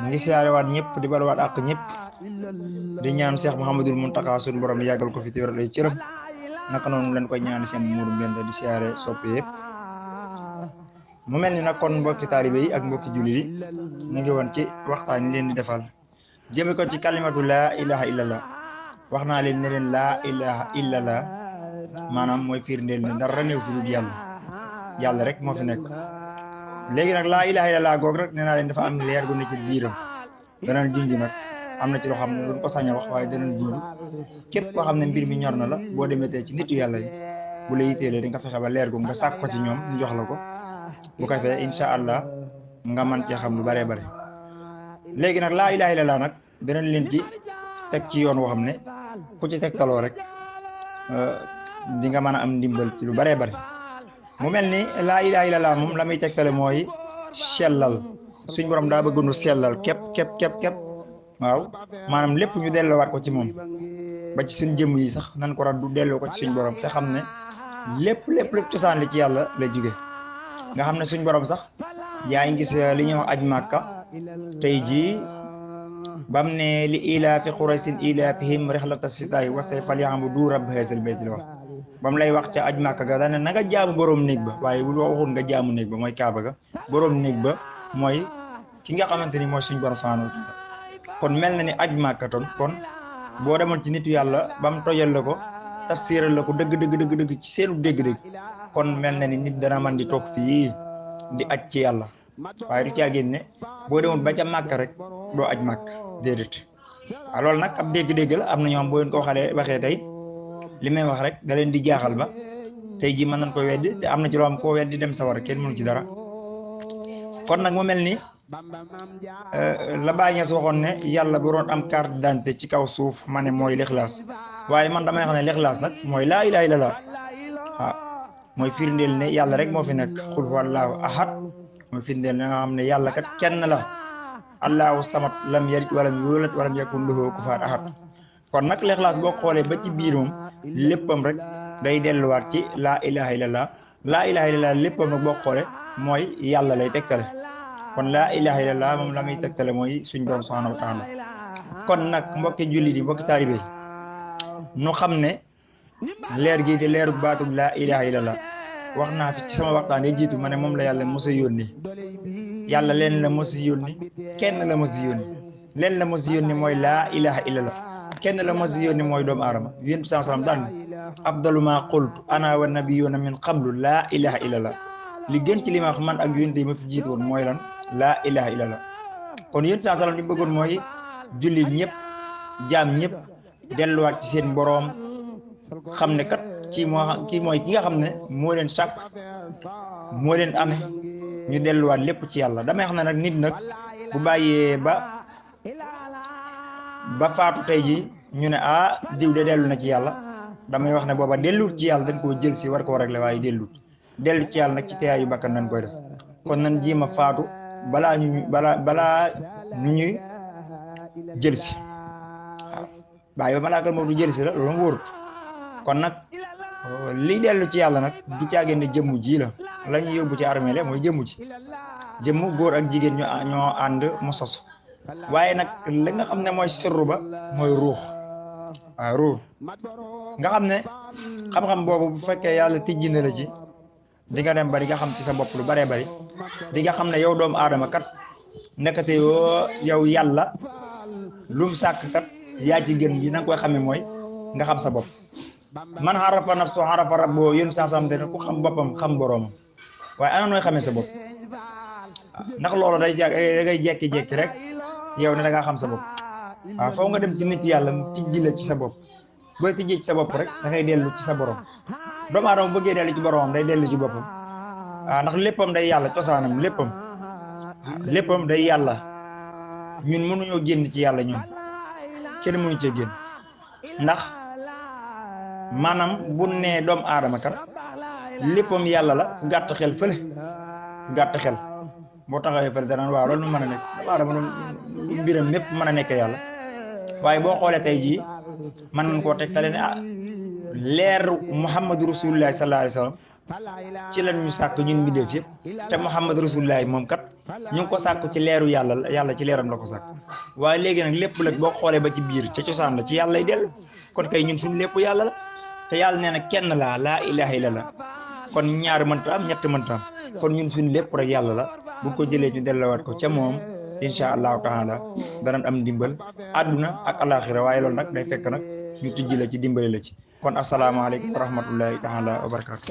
mu ngi siyaare waat ñëpp di balwaat ak ñëpp di ñaan Cheikh Mouhamadul Mountakha suñu borom yàggal ko fi te wéral ay cëram naka noonu leen koy ñaan seen Mourou Mbenda di siyaare soppe yëpp mu mel ni nag kon mbokki taalibe yi ak mbokki jullit yi ñu ngi woon ci waxtaan yi leen di defal jëme ko ci kalimatu laa ilaha illallah wax naa leen ne leen laa ilaha illallah maanaam mooy firndeel ne dara néew fi dul yàlla rek moo fi nekk léegi nag laa ilaha illallah goog rek nee naa leen dafa am leer gu ne ci biiram danañ junj nag am na ci loo xam ne duñ ko sañ a wax waaye danañ junj képp koo xam ne mbir mi ñor na la boo demee tey ci nitu yàlla yi bu la yitteelee di nga fexe ba leer gu nga sàkk ko ci ñoom ñu jox la ko bu ko fee incha allah nga mën cee xam lu bëree bëri léegi nag laa ilaha illallah nag danañ leen ci teg ci yoon woo xam ne ku ci tegtaloo rek di nga mën a am ndimbal ci lu bëree bëri mu mel ni laa ilaha illallah moom la muy tegtale mooy sellal suñ borom daa bëgg nu sellal képp waaw maanaam lépp ñu delloowaat ko ci moom ba ci suñ jëmm yi sax nan ko raddu delloo ko ci suñ borom te xam ne lépp cosaan li ci yàlla la jóge nga xam ne suñ borom sax yaa ngi gis li ñuy wax aj màkka tey jii bam ne li ilaafi quraysin ilaafihim rihlata sitaa'i wa sayfi falyabudu rabba haazal bayt la wax bam lay wax ca aj màkka ga daane na nga jaamu borom néeg ba waaye bu waxul nga jaamu néeg ba mooy kaaba ga borom néeg ba mooy ki nga xamante ni mooy suñ borom subhaanahu wa taala kon mel na ni aj màkka kon boo demoon ci nitu yàlla bam tojal la ko tafsiral la ko dëgg ci seenu dégg-dégg kon mel na ni nit dana man di toog fii di aj ci yàlla waaye du caa génne boo demoon ba ca màkka rek doo aj màkka déedéet waaw loolu nag ab dégg-dégg la am na ñoom boo leen ko waxee tey li may wax rek da leen di jaaxal ba tey jii mën nañ ko weddi te am na ci loo xam koo weddi dem sawar kenn mënu ci dara kon nag mu mel ni la Baay Ñas waxoon ne yàlla bu doon am carte d'identité ci kaw suuf ma ne mooy lixlaas waaye man damay xam ne lixlaas nag mooy laa ilaaha illallaah waaw mooy firndeel ne yàlla rek moo fi nekk xul huwallaahu ahad mooy firndeel ne nga xam ne yàlla kat kenn la allahu samad lam yalid walam yuulad walam yakun lahu kufuwan ahad kon nag lixlaas boo xoolee ba ci biir moom léppam rek day delluwaat ci laa ilaha illallah laa ilaha illallah léppam nag boo xoolee mooy yàlla lay tegtale kon laa ilaha illallah moom la muy tegtale mooy suñ borom subhanahu wa taala kon nag mbokki jullit yi mbokki taalibe yi nu xam ne leer gii di leeru baatub laa ilaha illallah wax naa fi ci sama waxtaan yi jiitu ma ne moom la yàlla mos a yónni yàlla leen la mos a yónni kenn la mos a yónni leen la mos a yónni mooy laa ilaha illallah kenn la mos a yónni mooy doomu aadama yéen bi sallam daan afdalu ma qultu ana wa nabiyuna min qablu laa ilaha illallah li gën ci li ma wax man ak yónni yi ma fi jiitu woon mooy lan laa ilaha illallah kon yéen sallam li bëggoon mooy jullit ñëpp jaam ñëpp delluwaat ci seen boroom xam ne kat kii mooy ki nga xam ne moo leen sàkk moo leen amee ñu delluwaat lépp ci yàlla damay xam ne nag nit nag bu bàyyee ba faatu tey ji ñu ne diw de dellu na ci yàlla damay wax ne booba delluut ci yàlla dañ koo jël si war koo régler waaye dellu ci yàlla nag ci teeyaayu bakkan nañ koy def kon nan jéem a faatu balaa ñu ñuy jël si waaw bàyyi ba malaaka moo du jël si la loolu mu wóorut kon nag li dellu ci yàlla nag du caageen ne jëmmu ji la ñuy yóbbu ci armée la mooy jëmmu ji jëmmu góor ak jigéen ñoo ànd mu sos waaye nag li nga xam ne mooy sirru ba mooy ruux waaw ruux nga xam ne xam-xam boobu bu fekkee yàlla tijji na la ci di nga dem ba di nga xam ci sa bopp lu baree bari di nga xam ne yow doomu aadama kat nekkate yow yàlla lum sàkk kat yaa ci gën li na nga koy xamee mooy nga xam sa bopp man xarafa nafsu xarafa rabbo yéen sansam te ne ku xam boppam xam boroomam waaye ana nooy xamee sa bopp ndax loolu da ngay jekki-jekki rek yow ne da ngaa xam sa bopp waaw foo nga dem ci nit yàlla mu tijji la ci sa bopp booy tijjee ci sa bopp rek da ngay dellu ci sa borom doomu aadama bëggee dellu ci boromam day dellu ci boppam waaw ndax léppam day yàlla cosaanam léppam day yàlla ñun mënuñoo génn ci yàlla ñun kenn mënu cee génn ndax maanaam bu nee doomu aadama kat léppam yàlla la gàtt xel fële gàtt xel boo taxawee fële danaan waaw loolu nu mën a nekk doomu aadama mbiram mépp mën a nekk yàlla waaye boo xoolee tey jii mën nañ koo tegtale ne leer Muhammadu Rasulullahi sallallahu alayhi wa sallam ci lan ñu sàkk ñun mbindeef yëpp te Muhammad Rasulullahi moom kat ñu ngi ko sàkku ci leeru yàlla ci leeram la ko sàkk waaye léegi nag lépp nag boo xoolee ba ci biir ca cosaan la ci yàlla lay dellu kon kay ñun suñu lépp yàlla la te yàlla nee na kenn laa ilaha illallah kon ñaar mënta am ñett mënta am kon ñun suñu lépp rek yàlla la bu ko jëlee ñu delluwaat ko ca moom incha allahu taala danañ am ndimbal àdduna ak alaxira waaye loolu nag day fekk nag ñu tijji la ci dimbali la ci kon asalaamaaleykum wa rahmatullahi taala wa barakatu